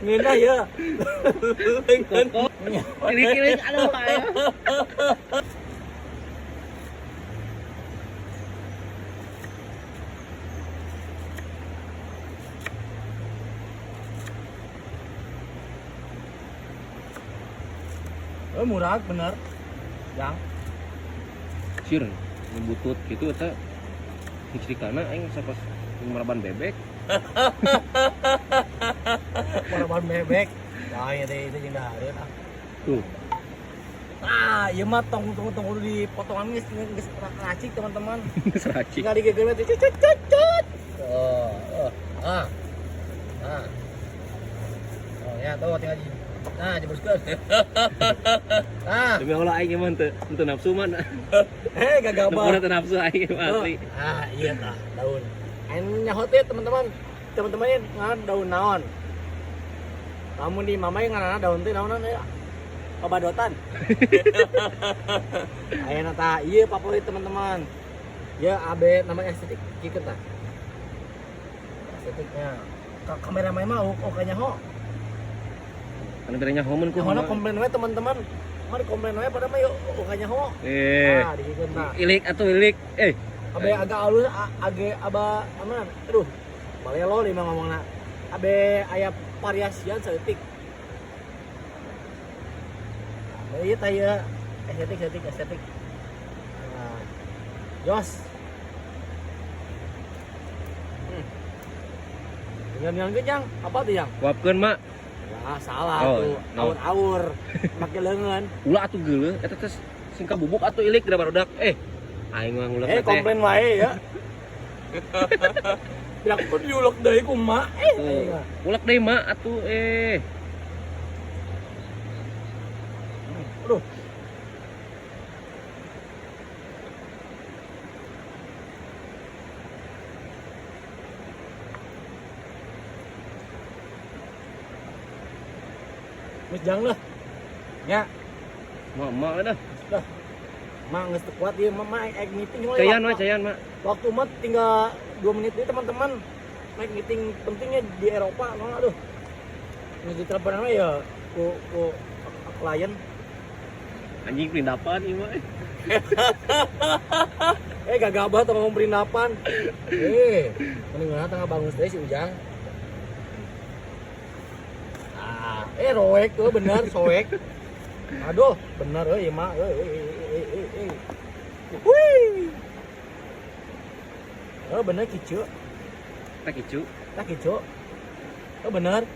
Ngeunah ya. Koko. Ilik-ilik aduh ayo. Oh, murah bener. Yang Sir, ngebutut gitu eta. Dicerikana aing sapas maraban bebek. Maraban bebek. Nah, ya teh itu jeung dahareun ah. Tuh. Ah, ieu mah tong tong tong kudu dipotongan geus geus racik teman-teman. Seracik. Tinggal digeger teh cut cut cut. Oh, oh. Ah. Ah. Oh ya, tuh tinggal di nah, jebruskeun. Nah, Demi Allah aing mah teu teu nafsu mah. eh gagabah. Teu nafsu aing mah asli. Ah, iya tah, daun. Aing nyaho teh teman-teman. Teman-teman ini ngaran daun naon? Lamun di mama yang ngaranna daun teh naonan ya? Pabadotan. Ayeuna tah ieu favorit teman-teman. Ya AB nama estetik kieu tah. Estetiknya. Kameramen mah oke nyaho. Karena bedanya homen ku. Nyaho komplain we teman-teman. Mari komplain we pada mah yuk oke nyaho. Eh. Ah, dikikeun tah. Ilik atuh ilik. Eh. Abe agak halus age aba aman. Aduh. Balelo nih mah ngomongna. Abe aya variasian saeutik. Nah, ieu tah ieu estetik estetik estetik. Nah. Jos. Dengan yang apa tuh yang? Kuapkeun mak. Wah, salah Oh, tuh. no. Aur-aur. Make leungeun. Ulah atuh geuleuh eta teh singka bubuk atuh ilik geura barudak. Eh. Aing mah ngulek Eh, teh. komplain wae ya. Bilang pun diulek deui ku emak. Eh, Tuh. Ulek deui mak atuh eh. Aduh. Geus jang lah. Ya, Mak mak dah. dah. Mak geus teu kuat ieu mah mak ek meeting we. Cayan we cayan mak. Waktu mah tinggal 2 menit deui teman-teman. Naik meeting pentingnya di Eropa, mah aduh. Geus diteleponan we ya ku ku klien. Anjing perindapan ieu mah. Eh gagah banget ngomong perindapan. Eh, mending mana tengah bangun teh si Ujang. Ah, eh roek tuh bener soek. Aduh, bener euy mah euy euy euy euy. Wih. Oh bener kicu, Tah kicu. tak kicu. Oh bener.